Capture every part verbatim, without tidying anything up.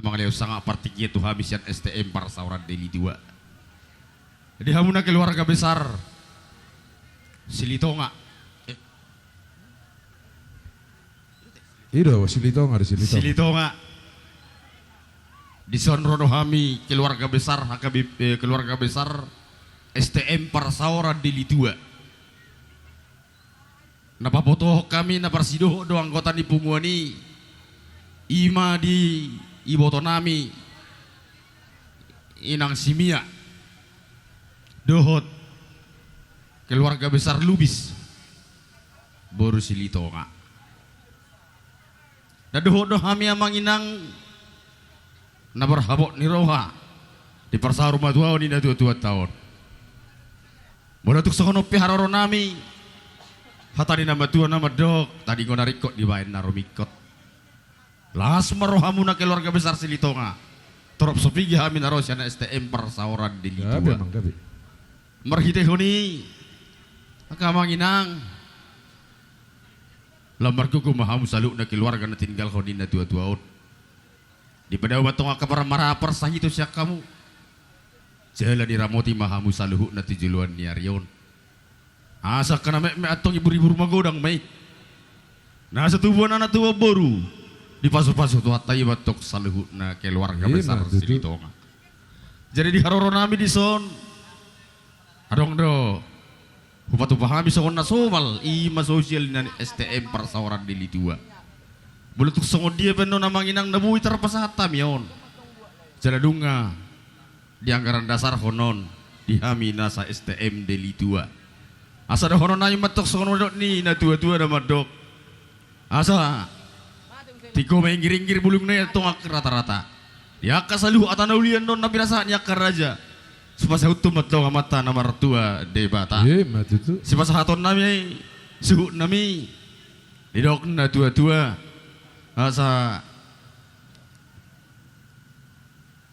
Mangalehon sangap partingkian tu hami sian S T M Parsaoran Deli Tua. Di hamuna keluarga besar Silitonga. Eh, I do, Silitonga do, Silitonga. Silitonga. Dison ro do hami keluarga besar H K B P, eh, keluarga besar S T M Parsaoran Deli Tua. Na pabotohon hami na parsidohot do anggota ni punguan i, i ma di iboto nami, Inang Simia, dohot keluarga besar Lubis, boru Silitonga. Na dohot do hami amang inang na marhabot ni roha di parsaurmatuaon ni natuatuanta on. Molo tung songon on pe haroro nami, hata ni na matua na mandok, tadingon na ringkot dibaen na rumingkot. Las ma rohamuna keluarga besar Silitonga. Torop so piga hami na ro sian S T M Parsaoran Deli Tua. Gabe, amang, gabe. Marhitehon i, angka amang inang, lam margogo ma hamu saluhutna keluarga na tininggalhon ni natuatua on. Dipadao ma antong angka parmaraan parsahiton sian hamu. Jala diramoti ma hamu saluhutna tu joloan ni ari on. Asa angka na metmet antong iburibur magodang ma i. Na so tubuan anak tubuan boru, dipasupasu Tuhanta i ma antong saluhutna keluarga besar Silitonga. Jadi di haroro nami dison, adong do hupatupa hami songon na somal, i ma sosial ni S T M Parsaoran Deli Tua. Molo tung songon dia pe annon amang inang na boi tarpasahat hami on, jala nunga di anggaran dasarhon on di hami nasa S T M Deli Tua. Asa dohonon nami ma antong songon na nidok ni natuatua na mandok, asa tingko ma inggiringgir bulungna i antong angka ratarata. Di angka saluhut hata na uli annon na pinasahat ni angka raja, sipasauthon ma antong Amanta na martua Debata. Ima tutu. Sipasahaton nami suhut nami didok natuatua, asa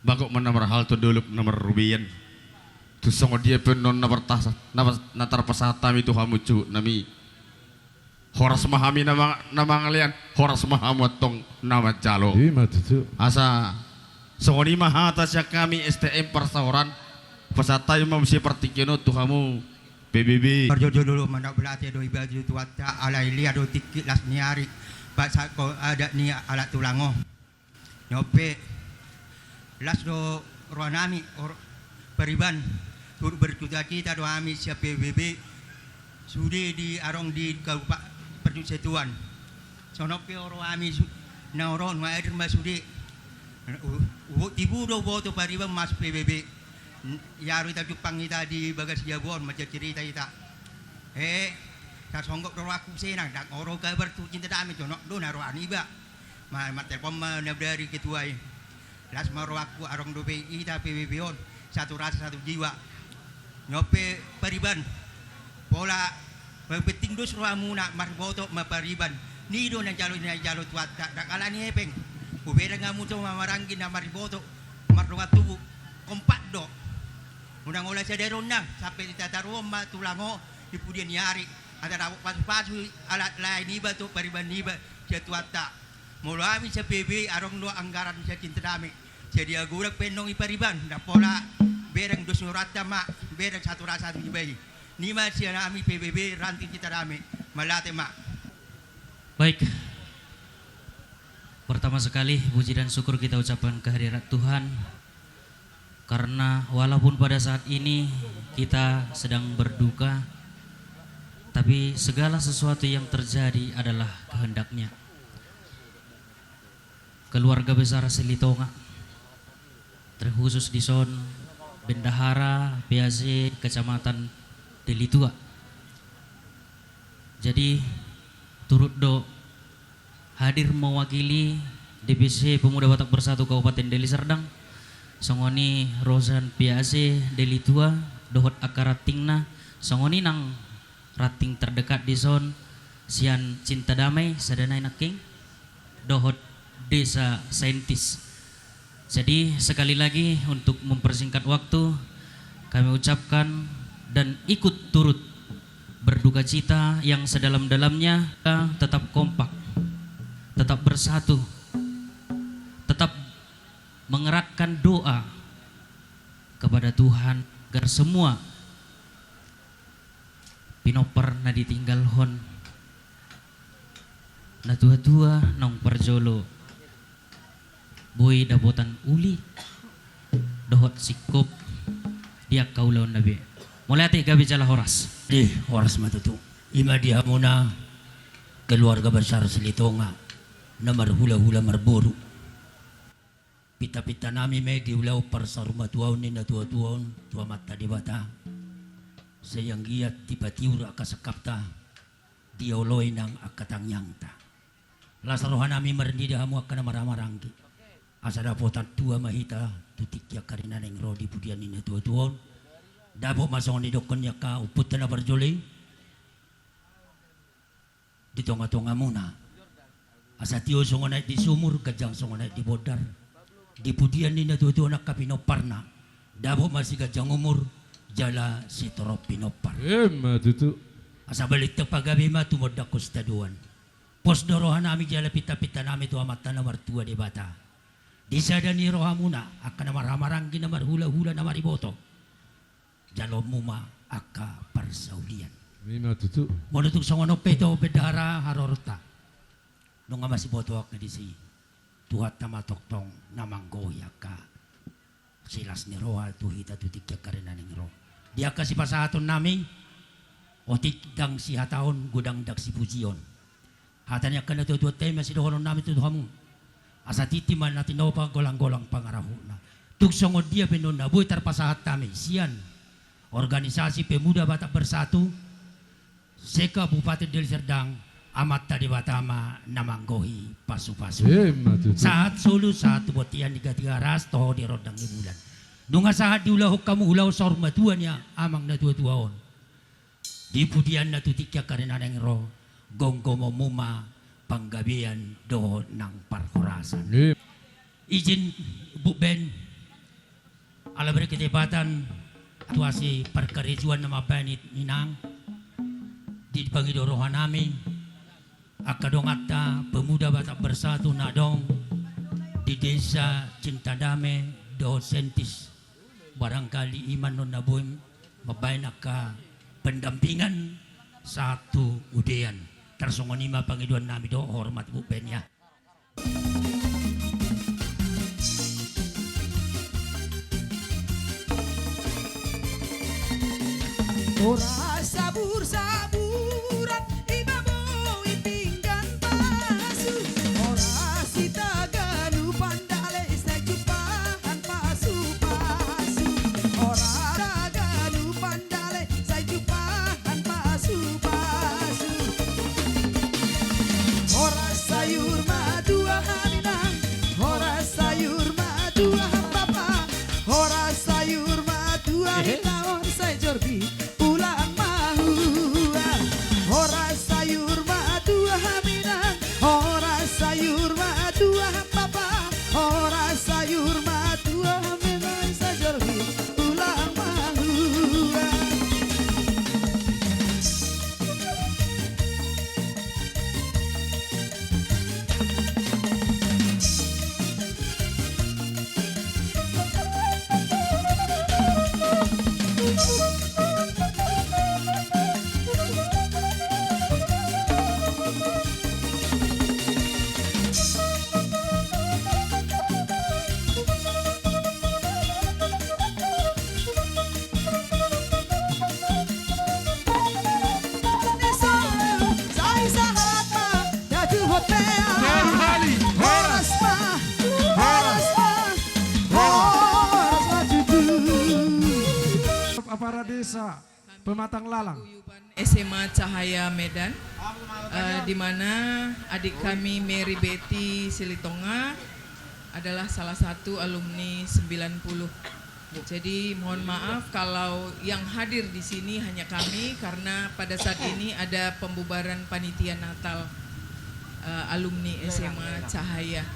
bagot ma na marhalto, dolok na marrobean. Tung songon dia pe annon na partaha, na pas-, na tarpasahat hami tu hamu suhut nami. Horas ma hami na mang-, na mangalean, horas ma hamu antong na manjalo. Ima tutu. Asa songon i ma hata sian hami S T M Parsaoran, pasahat hami ma muse partingkian on tu hamu P B B. Parjolo-jolo mandok belas do iba tu Tuhanta, alai liat do tingki las ni ari, pasahathon adat ni halak tulang on. Nyope las do roha nami, or-, pariban, turut bercita-cita do hami sian P B B sude di arong di kabupa-, Parjolo Situan. Songon pe ro hami su-, na ro nunga hadir ma sude. U-, u-, tibu do huboto pariban masuk P B B. N-, ia ro hita jumpang hita di bagas jabu on, mansai cerita hita. Eh, tasonggop do rohangku muse nang, ndang ro kabar tu Cinta Dame, jonok do na roha niba. Ma-, martelpon ma na dari ketua i. Las ma rohangku, adong dope hita P B B on, satu rasa satu jiwa. Nyope pariban, pola, yang penting dos rohamuna, marboto ma pariban. Ni do na jalo, na jalo Tuhanta, ndang ala ni hepeng. Hubereng hamu tu ma maranggi na marboto, mardongan tubu, kompak do. Unang holan sadari on nang, sampe di tataruhon ma tulang on di pudian ni ari. Asa dapot pasu-pasu anak lae niba tu pariban niba sian Tuhanta. Molo hami sian P B B, adong do anggaran sian Cinta Dame. Sadia godang pe annon i pariban, ndang pola bereng dos ni rohanta ma, bereng satu rasa tu jiwa i. Ni ma sian hami P B B Ranting Cinta Dame. Mauliate ma. Baik. Pertama sekali, puji dan syukur kita ucapkan kehadirat Tuhan. Karena walaupun pada saat ini kita sedang berduka, tapi segala sesuatu yang terjadi adalah kehendak-Nya. Keluarga besar Silitonga, terkhusus dison Bendahara P A C Kecamatan Deli Tua. Jadi, turut do hadir mewakili D P C Pemuda Batak Bersatu Kabupaten Deli Serdang, songon i ro sian P A C Deli Tua, dohot angka rantingna, songon i nang ranting terdekat dison, sian Cinta Damai, sada nai nangkin, dohot Desa Saintis. Jadi, sekali lagi, untuk mempersingkat waktu, kami ucapkan dan ikut turut berduka cita yang sedalam-dalamnya, tetap kompak, tetap bersatu, tetap Mengerahkan doa kepada Tuhan agar semua pinompar na ditinggalhon natuatua naung parjolo boi dapotan uli dohot singkop di angka ulaonna be. Mauliate, gabe jala horas. Di horas ma tutu. I ma di hamuna keluarga besar Silitonga na marhulahula marboru. Pintapinta nami ma i di ulaon parsaurmatuaon ni natuatua on tu Amanta Debata, sai anggiat dipatiur angka sangkapta, dioloi nang angka tangiangta. Las roha nami marnida hamu angka na marhahamaranggi, asa dapotan tua ma hita tu tingki angka ari na naeng ro di pudian ni natuatua on. Dapot ma songon nidokkon ni angka ompunta na parjolo i di tongatongamuna. Asa tio songon aek di sumur, ganjang songon aek di bondar. Di pudian ni natuatua on angka pinomparna, dapot ma siganjang umur jala sitorop pinompar. Emma tutu. Asa balintang pagabe ma tumondangkon sitadoan. Pos do roha nami jala pintapinta nami tu Amanta na martua Debata, di sada ni rohamuna angka na marhahamaranggi, na marhulahula, na mariboto, jaloonmu ma angka parsaulian. Ima tutu. Molo tung songon on pe ito bendahara haroronta, nunga masiboto angka disi, Tuhanta ma tongtong na manggohi angka silas ni roha tu hita tu tingki angka ari na naeng ro. Di angka sipasahaton nami, otik ndang sihataon, godang ndang sipujion. Hata ni angka natuatuanta i ma sidohonon nami tu hamu. Asa tintin ma na tinopa, golanggolang pangarahutna. Tung songon dia pe nuaeng na boi tarpasahat hami sian Organisasi Pemuda Batak Bersatu se-Kabupaten Deli Serdang, Amanta Debata ma na manggohi pasupasu. Emma tutu. Sahat solu, sahat tu bontean ni Gatigaras, toho di rondang ni bulan. Nunga sahat diulahon hamu ulaon saur matua ni amang natuatua on. Di pudianna tu tingki angka ari na naeng ro, gomgomonmu ma panggabean dohot nang parhorasan. Ijin, Bukben, ala berketepatan situasi parkarejoan na mambahen i, inang, dipangido roha nami angka donganta Pemuda Batak Bersatu na adong di Desa Cinta Dame dohot Sentis. Barangkali i ma nuaeng na boi mambahen angka pendampingan sahat tu udean. Tarsongon i ma pangidoan nami dohot hormat, Bukben, ya. Horas sabur-saburan, i ma boi pinggan pasu. Horas sitaganupan dale, sai jumpang pasupasu. Horas sitaganupan dale, sai jumpang pasupasu. Horas sayur matua hami, inang. Horas sayur matua hami, bapa. Horas sayur matua hami, inang. Sai Jordi, ulang mahua. Horas sayur matua hami, inang. Horas sayur matua hami, bapa. Horas sayur matua hami, inang. Sai Jordi, ulang mahua. Aparat desa Pematang Lalang. Guyuban S M A Cahaya Medan, eh, di mana adik kami Mary Betty Silitonga adalah salah satu alumni sembilan puluh. Jadi, mohon maaf kalau yang hadir di sini hanya kami, karena pada saat ini ada pembubaran panitia Natal, eh, alumni S M A Cahaya.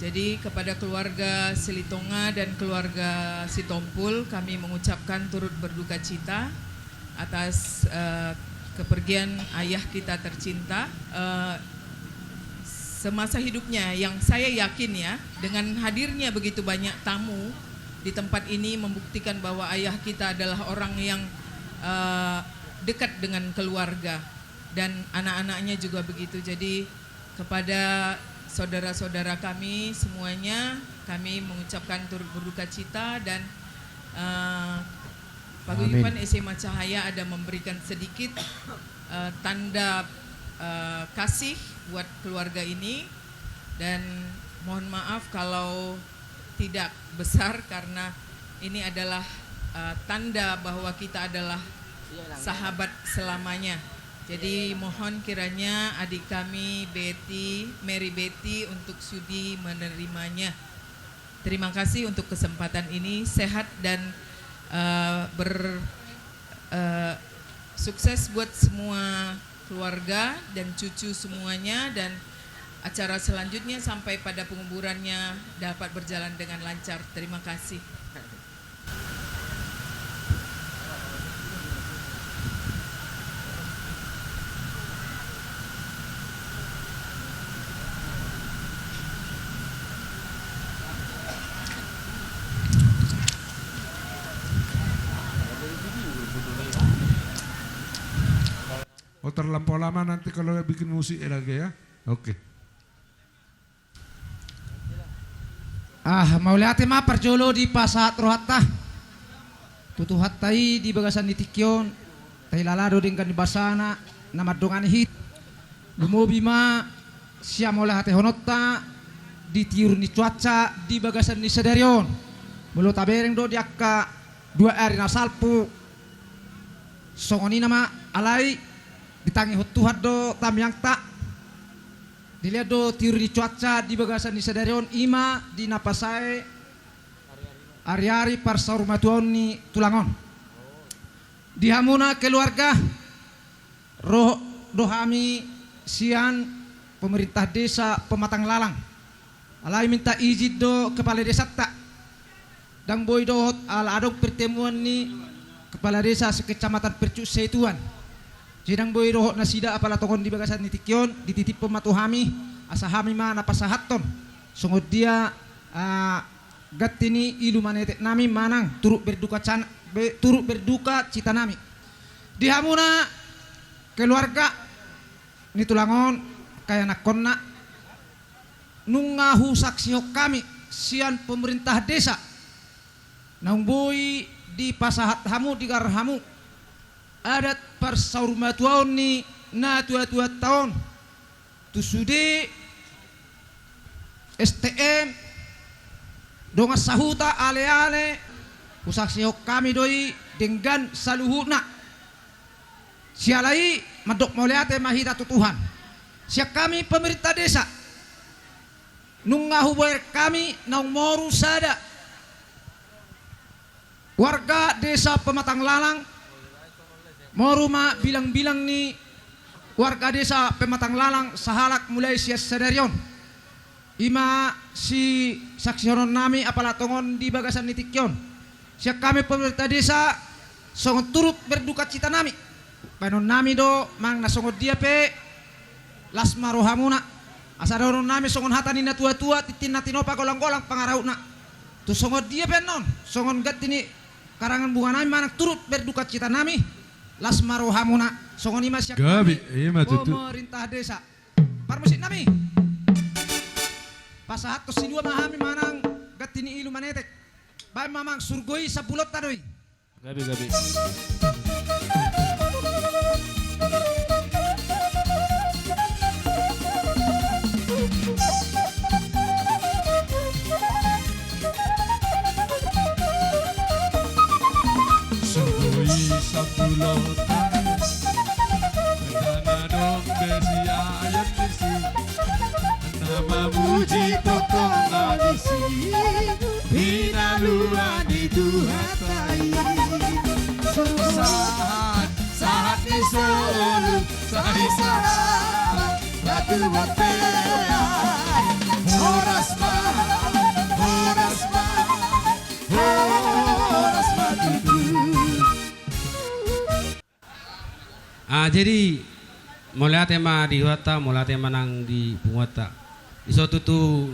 Jadi, kepada keluarga Silitonga dan keluarga Sitompul, kami mengucapkan turut berduka cita atas, eh, kepergian ayah kita tercinta. Eh, Semasa hidupnya, yang saya yakin ya, dengan hadirnya begitu banyak tamu di tempat ini membuktikan bahwa ayah kita adalah orang yang, eh, dekat dengan keluarga dan anak-anaknya juga begitu. Jadi kepada saudara-saudara kami semuanya, kami mengucapkan turut berduka cita dan, eh, Paguyuban S M A Cahaya ada memberikan sedikit, eh, tanda, eh, kasih buat keluarga ini, dan mohon maaf kalau tidak besar karena ini adalah, eh, tanda bahwa kita adalah sahabat selamanya. Jadi mohon kiranya adik kami Betty, Mary Betty untuk sudi menerimanya. Terima kasih untuk kesempatan ini. Sehat dan, eh, ber-, eh, sukses buat semua keluarga dan cucu semuanya, dan acara selanjutnya sampai pada penguburannya dapat berjalan dengan lancar. Terima kasih. Oh, terlampau lama nanti kalau bikin musik lagi ya. Oke. Ah, mauliate ma parjolo dipasahat rohanta tu Tuhanta i di bagasan ni tingki on, tailala do denggan ni basana na mandongani hita. Lumobi ma sian mauliatehononta di tiur ni cuaca di bagasan ni sadari on. Molo tabereng do di angka dua ari na salpu, songon i nama alai ditangihon Tuhan do tangiangta. Dilehon do tiur ni cuaca di bagasan ni sadari on, i ma di na pasae ariari parsaurmatuaon ni tulang on. Di hamuna keluarga, ro do hami sian pemerintah desa Pematang Lalang. Alai minta izin do kepala desanta. Ndang boi dohot ala adong pertemuan ni kepala desa sekecamatan Percut Setuan. Jadi ndang boi dohot nasida apala tongon di bagasan ni tingki on, dititiphon ma tu hami, asa hami ma na pasahathon songon dia, ah, ganti ni ilu manetek nami manang turut berduka can-, be-, turut berduka cita nami. Di hamuna keluarga ni tulang on, angka ianakkonna, nunga husaksihon hami sian pemerintah desa, naung boi dipasahat hamu, digarar hamu adat parsaurmatuaon ni natuatuanta on tu sude S T M, dongan sahuta, aleale, husaksihon hami do i denggan saluhutna. Siala i mandok mauliate ma hita tu Tuhan. Sian hami pemerintah desa, nunga huboan hami naung moru sada warga desa Pematang Lalang, moru ma bilangbilang ni warga desa Pematang Lalang sahalak mulai sian sadari on. I ma sisaksihonon nami apala tongon di bagasan ni tingki on. Sian hami pemerintah desa songon turut berduka cita nami. Baenon nami do manang na songon dia pe las ma rohamuna. Asa dohonon nami songon hata ni natuatua, tintin na tinopa golanggolang pangarahutna. Tu songon dia pe annon, songon ganti ni karangan bunga nami manang turut berduka cita nami, las ma rohamuna. Songon i ma sian hami, gabe, i ma tutu, pemerintah desa. Parmusik nami. Pasahathon silua ma hami manang ganti ni ilu manetek. Baen ma manang surgo i sampulonta do i. Gabe, gabe. Surgo i sampulonta, ndang adong be siayon disi. Na mamuji tongtong ma disi pinaluan ni Tuhanta i. Sahat, sahat ni solu, sai sahat ma tu bontean. Horas ma, horas ma, horas ma tutu. Ah, jadi, mauliate ma di Tuhanta, mauliate ma nang di punguanta. Dison tutu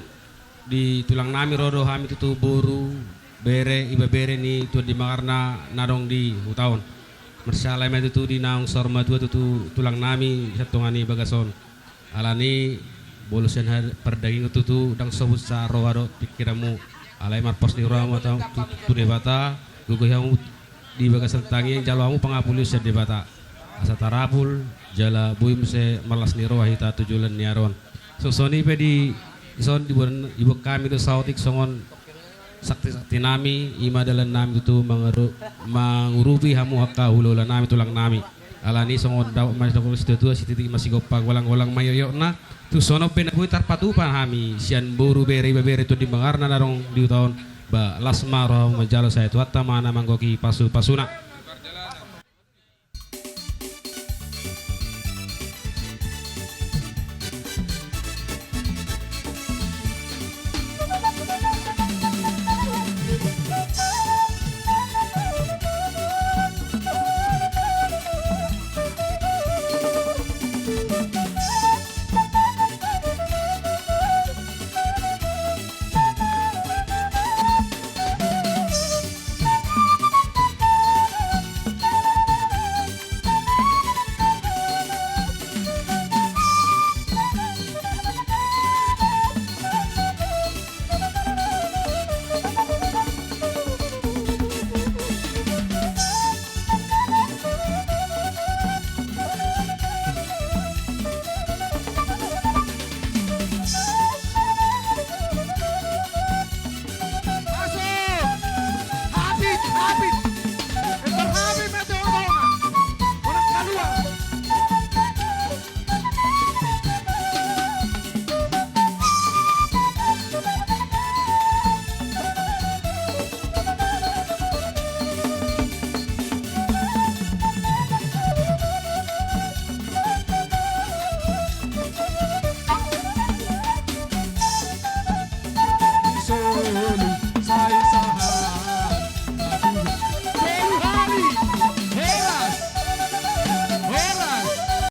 di tulang nami ro do hami tutu boru, bere, ibebere ni Tuan Dimbangarna na adong di huta on. Marsiala i ma tutu di naung saur matua tutu tulang nami sian tonga ni bagas on. Alani, molo sian pardagingon tutu ndang so busa roha dohot pingkiranmu. Alai marpos ni rohamu tu, tu Debata, gogohi hamu di bagasan tangiang, jalo hamu pangapulion sian Debata. Asa tarapul jala boi muse marlas ni roha hita tu joloan ni ari on. Songon i pe di, dison diboan, diboan hami do saotik songon sakti-sakti nami, i ma dalan nami tutu mangurupi hamu angka hulahula nami, tulang nami. Alani songon dapot ma didok ni situatua, sititi ma sigompa, golang-golang ma ioiokna. Tung songon on pe na boi tarpatupa hami sian boru, bere, ibebere Tuan Dimbangarna na adong di huta on. Ba las ma rohamu manjalo, sai Tuhanta ma na manggohi pasupasuna.